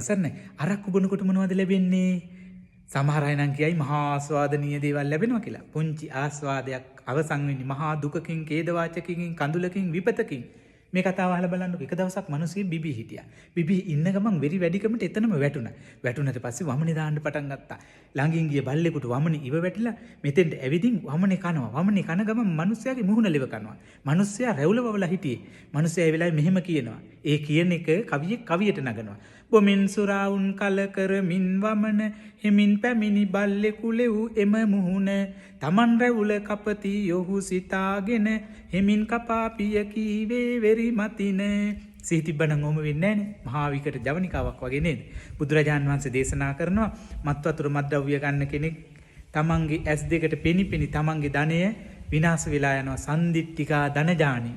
සරණයි. අරක්කු බොනකොට මොනවද ලැබෙන්නේ? සමහර අය නම් කියයි මහා ආස්වාදනීය දේවල් ලැබෙනවා කියලා. පුංචි ආස්වාදයක් අවසන් වෙන්නේ මහා දුකකින්, ඛේදවාචකකින්, කඳුලකින්, විපතකින්. මේ කතාව අහලා බලන්නකෝ. එක දවසක් මිනිස්සු බිබී හිටියා. බිබී ඉන්න ගමන් වෙරි වැඩිකමට එතනම වැටුණා. වැටුණට පස්සේ වමනේ දාන්න පටන් ගත්තා. ළඟින් ගිය බල්ලෙකුට වමනේ ඉව වැටිලා මෙතෙන්ට ඇවිදින් වමනේ කනවා. වමනේ කන ගමන් මිනිස්සයාගේ මුහුණ ලෙව කනවා. මිනිස්සයා රැවුල වවලා හිටියේ. මිනිස්සයා ඒ වෙලාවේ මෙහෙම කියනවා. ඒ කියන එක කවියෙක් කවියට නගනවා. බොමින් සුරාවුන් කල කරමින් වමන හිමින් පැමිණි බල්ලෙකු ලෙව් එම මුහුණ තමන් රැවුල කපති යොහු සිතාගෙන හිමින් කපා පිය කීවේ වෙරි මතින. සිහි තිබ්බනම් ඔහොම වෙන්නේ නැහනේ. මහා විකට ජවනිකාවක් වගේ නේද? බුදුරජාන් වහන්සේ දේශනා කරනවා මත් වතුර මත්ද්‍රව්‍ය ගන්න කෙනෙක් තමන්ගේ ඇස් දෙකට පෙනි පෙනි තමන්ගේ ධනය විනාශ වෙලා යනවා. සන්දිට්ඨිකා ධනජානි.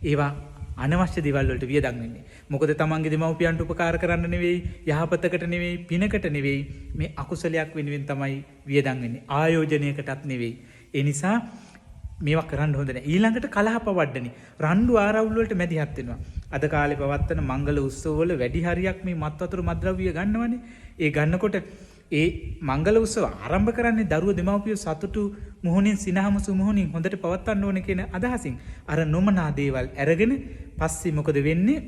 ඒවා අනවශ්‍ය දේවල් වලට වියදම් වෙන්නේ. මොකද තමන්ගේ දෙමව්පියන්ට උපකාර කරන්න නෙවෙයි, යහපතකට නෙවෙයි, පිනකට නෙවෙයි, මේ අකුසලයක් වෙනුවෙන් තමයි වියදම් වෙන්නේ. ආයෝජනයකටත් නෙවෙයි. ඒ නිසා මේවා කරන්න හොඳ නෑ. ඊළඟට කලහප වඩ්ඩනි. රණ්ඩු ආරවුල් වලට මැදිහත් වෙනවා. අද කාලේ පවත්වන මංගල උත්සව වල වැඩි හරියක් මේ මත් වතුර මත්ද්‍රව්‍ය ගන්නවනේ. ඒ ගන්නකොට ඒ මංගල උත්සව ආරම්භ කරන්නේ දරුවෝ දෙමව්පියෝ සතුටු මුහුණින් සිනහමසු මුහුණින් හොඳට පවත්වන්න ඕනේ කියන අදහසින්. අර නොමනා දේවල් අරගෙන පස්සේ මොකද වෙන්නේ?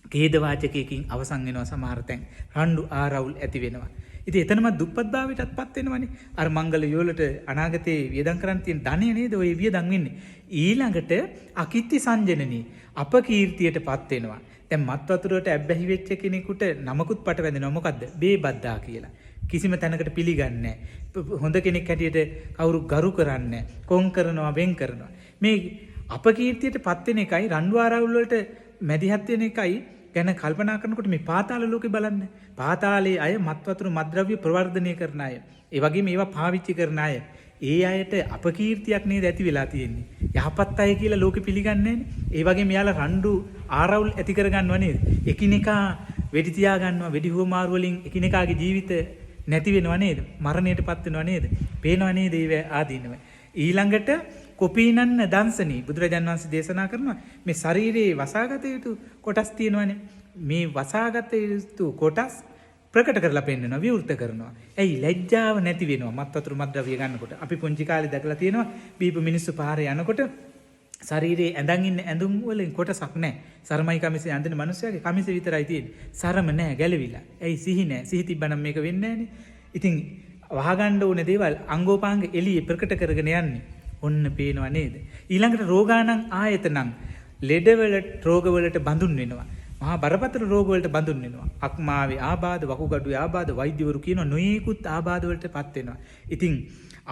ඛේදවාචකයකින් අවසන් වෙනවා සමහර තැන්. රණ්ඩු ආරවුල් ඇති වෙනවා. ඉතින් එතනම දුප්පත් භාවයටත් පත් වෙනවනේ. අර මංගල යෝලට අනාගතේ වියදම් කරන් තියෙන ධනය නේද ඔය වියදම් වෙන්නේ. ඊළඟට අකිත්ති සංජනනී අපකීර්තියට පත් වෙනවා. දැන් මත් වතුරට ඇබ්බැහි වෙච්ච කෙනෙකුට නමකුත් පට වැඳෙනවා. මොකද්ද? බේබද්දා කියලා. කිසිම තැනකට පිළිගන්නේ නැහැ. හොඳ කෙනෙක් හැටියට කවුරු ගරු කරන්නේ නැහැ. කොන් කරනවා, වෙන් කරනවා. මේ අපකීර්තියට පත් වෙන එකයි රණ්ඩු ආරවුල් වලට මැදිහත් වෙන එකයි ගැන කල්පනා කරනකොට මේ පාතාල ලෝකේ බලන්න. පාතාලයේ අය මත් වතුර මත්ද්‍රව්‍ය ප්‍රවර්ධනය කරන අය. ඒ වගේම ඒවා පාවිච්චි කරන අය. ඒ අයට අපකීර්තියක් නේද ඇති වෙලා තියෙන්නේ. යහපත් අය කියලා ලෝකෙ පිළිගන්නේ නෑනේ. ඒ වගේම එයාලා රණ්ඩු ආරවුල් ඇති කරගන්නව නේද? එකිනෙකා වෙඩි තියා ගන්නවා, වෙඩි හුවමාරු වලින් එකිනෙකාගේ ජීවිත නැති වෙනව නේද? මරණයට පත් වෙනව නේද? පේනව නේද ඒව ආදීනව. ඊළඟට කොපීනන්න දංශනී බුදුරජාන් වහන්සේ දේශනා කරනවා මේ ශරීරයේ වසාගත යුතු කොටස් තියෙනවනේ. මේ වසාගත යුතු කොටස් ප්‍රකට කරලා පෙන්නනවා, විවෘත කරනවා. ඇයි? ලැජ්ජාව නැති වෙනවා මත් වතුර මත්ද්‍රව්‍ය ගන්නකොට. අපි පුංචි කාලේ දැකලා තියෙනවා බීපු මිනිස්සු පාරේ යනකොට ශරීරයේ ඇඳන් ඉන්න ඇඳුම් වලින් කොටසක් නැහැ. සරමයි කමිසේ අඳින මිනිස්සයාගේ කමිසේ විතරයි තියෙන්නේ. සරම නැහැ, ගැලවිලා. ඇයි? සිහි නැහැ. සිහි තිබ්බනම් මේක වෙන්නේ නැහනේ. ඉතින් වහගන්න ඕනේ දේවල් අංගෝපාංග එළියේ ප්‍රකට කරගෙන යන්නේ. ඔන්න පේනවා නේද? ඊළඟට රෝගානං ආයතනං ලෙඩවලට රෝගවලට බඳුන් වෙනවා. මහා බරපතල රෝගවලට බඳුන් වෙනවා. අක්මාවේ ආබාධ, වකුගඩුවේ ආබාධ, වෛද්‍යවරු කියනවා නොයෙකුත් ආබාධ වලට පත් වෙනවා. ඉතින්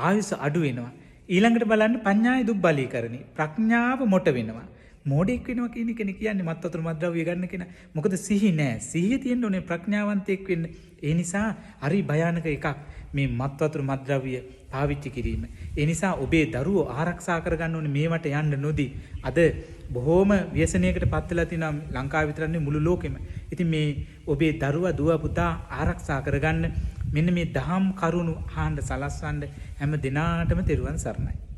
ආයුෂ අඩු වෙනවා. ඊළඟට බලන්න පඤ්ඤාය දුබ්බලීකරණي ප්‍රඥාව මොට වෙනවා. මෝඩෙක් වෙනවා කියන එකනේ කියන්නේ මත් වතුර මත්ද්‍රව්‍ය ගන්න කෙනා. මොකද සිහි නෑ. සිහිය තියෙන්න ඕනේ ප්‍රඥාවන්තයෙක් වෙන්න. ඒ නිසා හරි භයානක එකක් මේ මත් වතුර මත්ද්‍රව්‍ය පාවිච්චි කිරීම. ඒ නිසා ඔබේ දරුවෝ ආරක්ෂා කරගන්න ඕනේ මේවට යන්න නොදී. අද බොහෝම ව්‍යසනයකට පත් වෙලා තිනවා ලංකාව විතර නෙවෙයි මුළු ලෝකෙම. ඉතින් මේ ඔබේ දරුවා දුව පුතා ආරක්ෂා කරගන්න මෙන්න මේ දහම් කරුණු අහන්න සලස්වන්න හැම දිනාටම තෙරුවන් සරණයි.